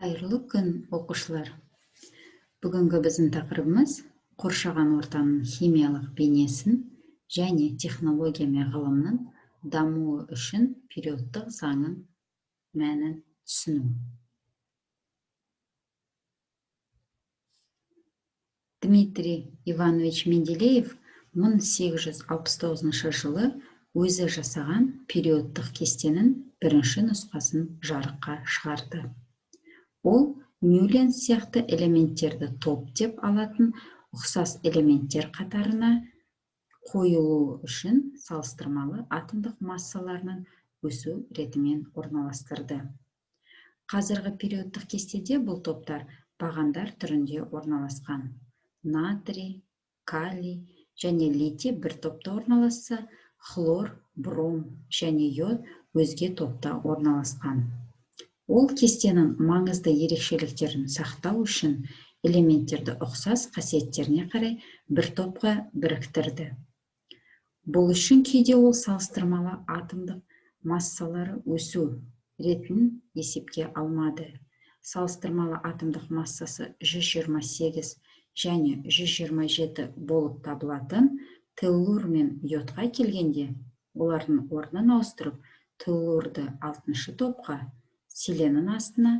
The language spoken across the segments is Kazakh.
Қайырлы күн, оқушылар! Бүгінгі біздің тақырыбымыз қоршаған ортаның химиялық бейнесін және технология мен ғылымның дамуы үшін периодтық заңның мәнін түсіну. Дмитрий Иванович Менделеев 1869 жылы өзі жасаған периодтық кестенің бірінші нұсқасын жарыққа шығарды. Ол Ньюленд сияқты элементтерді топ деп алатын ұқсас элементтер қатарына қойылуы үшін салыстырмалы атомдық массаларының өсу ретімен орналастырды. Қазіргі периодтық кестеде бұл топтар бағандар түрінде орналасқан. Натрий, калий және литий бір топта орналасса, хлор, бром және йод өзге топта орналасқан. Ол кестенің маңызды ерекшеліктерін сақтау үшін элементтерді ұқсас қасиеттеріне қарай бір топқа біріктірді. Бұл үшін кейде ол салыстырмалы атомдық массалары өсу ретін есепке алмады. Салыстырмалы атомдық массасы 128 және 127 болып табылатын теллур мен йодқа келгенде, олардың орнын ауыстырып, теллурды 6-шы топқа, селеннің астына,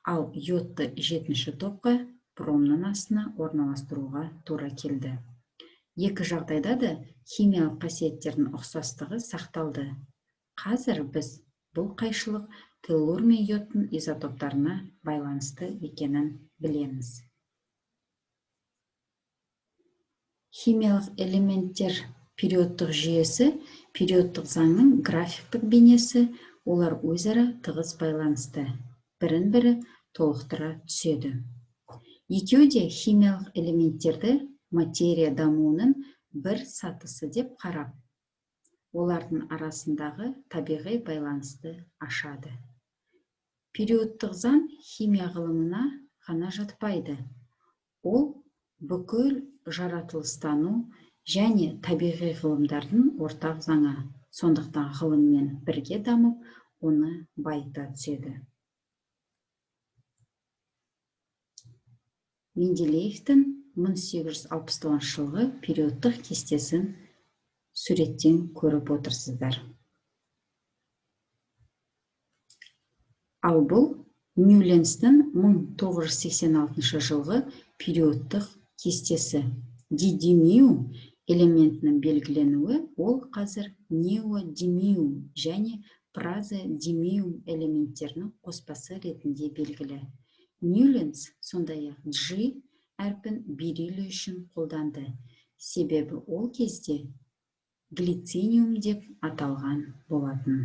ал йодты 7-ші топқа, бромның астына орналастыруға тура келді. Екі жағдайда да химиялық қасиеттердің ұқсастығы сақталды. Қазір біз бұл қайшылық теллур мен йодтың изотоптарына байланысты екенін білеміз. Химиялық элементтер периодтық жүйесі, периодтық заңның графиктік бейнесі, олар өзара тығыз байланысты, бірін-бірі толықтыра түседі. Екеуі де химиялық элементтерді материя дамуының бір сатысы деп қарап, олардың арасындағы табиғи байланысты ашады. Периодтық заң химия ғылымына ғана жатпайды. Ол бүкіл жаратылыстану және табиғи ғылымдардың ортақ заңы. Сондықтан ғылыммен бірге дамып, оны байыта түседі. Менделеевтің 1869 жылғы периодтық кестесін суреттен көріп отырсыздар. Ал бұл Ньюлендстің 1986 жылғы периодтық кестесі. Дидимиум элементінің белгіленуі ол қазір неодимиум және празодимиум элементтерінің қоспасы ретінде белгілі. Ньюлендс сондай-ақ G әрпін бериллий үшін қолданды, себебі ол кезде глициниум деп аталған болатын.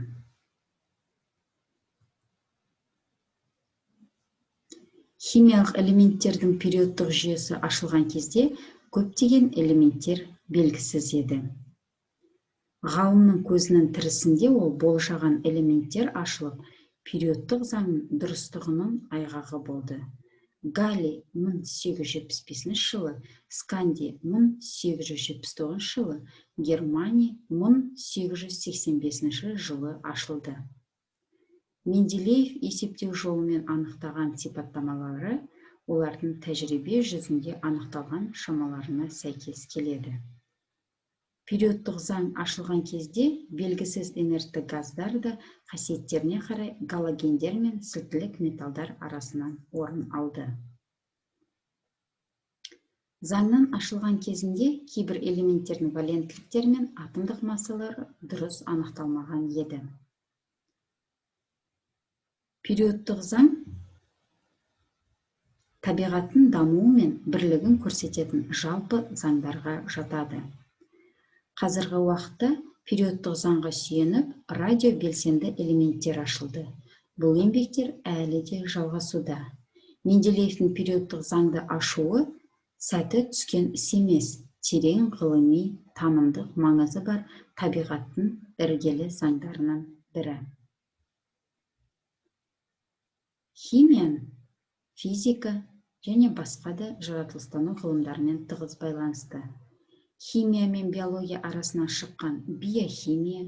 Химиялық элементтердің периодтық жүйесі ашылған кезде көптеген элементтер белгісіз еді. Ғалымның көзінің тірісінде ол болжаған элементтер ашылып, периодтық заңның дұрыстығының айғағы болды. Галлий 1875 жылы, Скандий 1879 жылы, Германий 1885 жылы ашылды. Менделеев есептеу жолымен анықтаған сипаттамалары олардың тәжірибе жүзінде анықталған шамаларына сәйкес келеді. Периодтық заң ашылған кезде белгісіз инертті газдар да қасиеттеріне қарай галогендер мен сілтілік металдар арасынан орын алды. Заңның ашылған кезінде кейбір элементтердің валенттіліктері мен атомдық массалары дұрыс анықталмаған еді. Периодтық заң табиғаттың дамуы мен бірлігін көрсететін жалпы заңдарға жатады. Қазіргі уақытта периодтық заңға сүйеніп, радиобелсенді элементтер ашылды. Бұл еңбектер әлі де жалғасуда. Менделеевтің периодтық заңды ашуы сәті түскен іс емес, терең ғылыми танымдық маңызы бар табиғаттың іргелі заңдарының бірі. Химия, физика және басқа да жаратылыстану ғылымдарымен тығыз байланысты. Химия мен биология арасынан шыққан биохимия,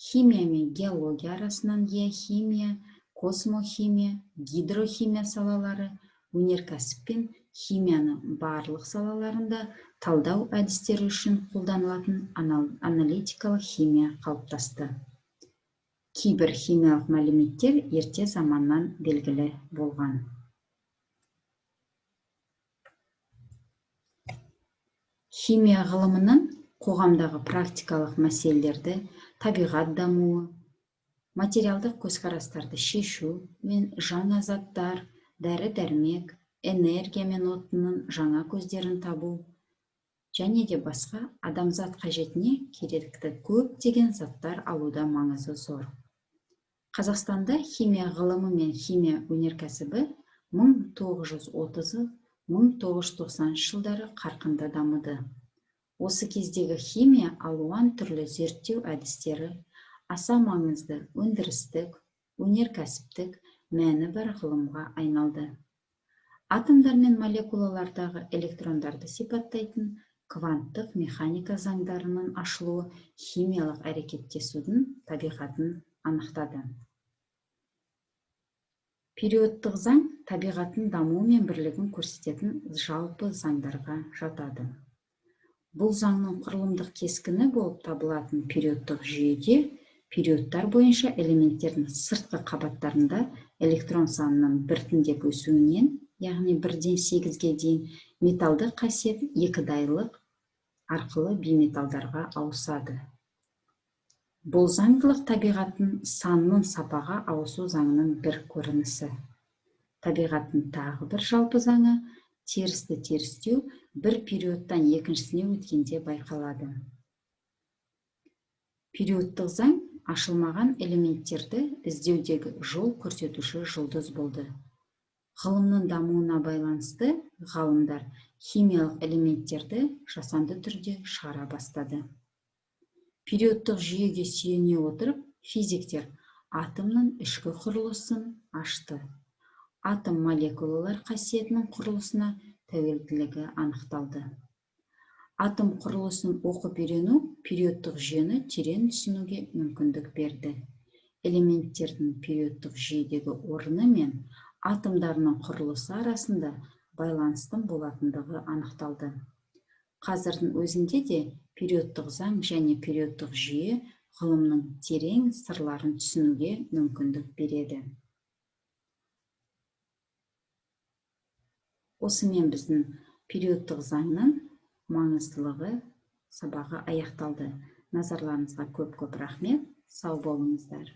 химия мен геология арасынан геохимия, Космохимия, гидрохимия салалары, өнеркәсіп пен химияның барлық салаларында талдау әдістері үшін қолданылатын аналитикалық химия қалыптасты. Кейбір химиялық мәліметтер ерте заманнан белгілі болған. Химия ғылымының қоғамдағы практикалық мәселелерді, табиғат дамуы, материалдық көзқарастарды шешу мен жаңа заттар, дәрі-дәрмек, энергия мен отынның жаңа көздерін табу және де басқа адамзат қажетіне керекті көптеген заттар алуда маңызы зор. Қазақстанда химия ғылымы мен химия өнеркәсібі 1930-1990 жылдары қарқынды дамыды. Осы кездегі химия алуан түрлі зерттеу әдістері, аса маңызды өндірістік, өнеркәсіптік мәні бар ғылымға айналды. Атомдар мен молекулалардағы электрондарды сипаттайтын кванттық механика заңдарының ашылуы химиялық әрекеттесудің табиғатын анықтады. Периодтық заң табиғаттың дамуы мен бірлігін көрсететін жалпы заңдарға жатады. Бұл заңның құрылымдық кескіні болып табылатын периодтық жүйеде периодтар бойынша элементтердің сыртқы қабаттарында электрон санының біртіндеп өсуінен, яғни 1-ден 8-ге дейін, металдық қасиет екідайлық арқылы бейметалдарға ауысады. Бұл заңдылық табиғаттың санның сапаға ауысу заңының бір көрінісі. Табиғаттың тағы бір жалпы заңы терісті терістеу бір периодтан екіншісіне өткенде байқалады. Периодтық заң ашылмаған элементтерді іздеудегі жол көрсетуші жұлдыз болды. Ғылымның дамуына байланысты ғалымдар химиялық элементтерді жасанды түрде шығара бастады. Периодтық жүйеге сүйене отырып, физиктер атомның ішкі құрылысын ашты. Атом молекулалар қасиетінің құрылысына тәуелділігі анықталды. Атом құрылысын оқып үйрену периодтық жүйені терең түсінуге мүмкіндік берді. Элементтердің периодтық жүйедегі орны мен атомдарының құрылысы арасында байланыстың болатындығы анықталды. Қазірдің өзінде де периодтық заң және периодтық жүйе ғылымның терең сырларын түсінуге мүмкіндік береді. Осымен біздің периодтық заңның маңыздылығы сабағы аяқталды. Назарларыңызға көп-көп рахмет. Сау болыңыздар.